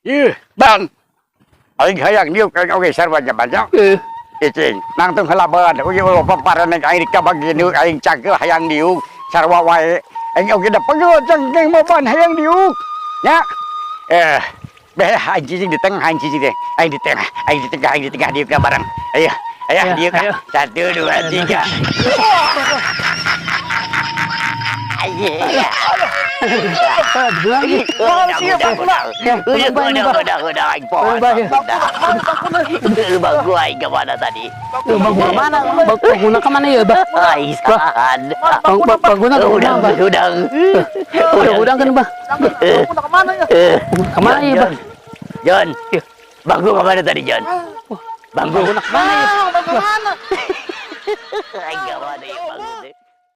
Ih, Ban. Aing hayang diuk aing oge sarua banyak. Eh, Icing, nangtung heula ban. Uy uy paparan aing kabagi diuk aing cageuh hayang diuk sarua wae. Aing oge da pegel cengkeng mah, Ban, hayang diuk. Nya. Eh, beh aing cicing di tengah, aing cicing deh. Aing di tengah, aing di tengah, aing di tengah diuk bareng. Ayo, ayo Ayo, diuk. ayo. Satu, dua, tiga. Ayo. Lagi. Udah, udah, udah, udah, aing pohon. Bah, ya. Bang gua aing ke mana tadi? Eh, bang guna mana? Bang guna ke mana ya, Bah? Aing sahan. Bang, bang, bang guna ke Udah, mana, Bah? udah. Udah, udah kan, Bah? Kemana ya? Kemana ya, Bah? John. Ya. Bang gua ke mana tadi, John? Bang gua Guna kemana ya? Kemana? Aing ke mana?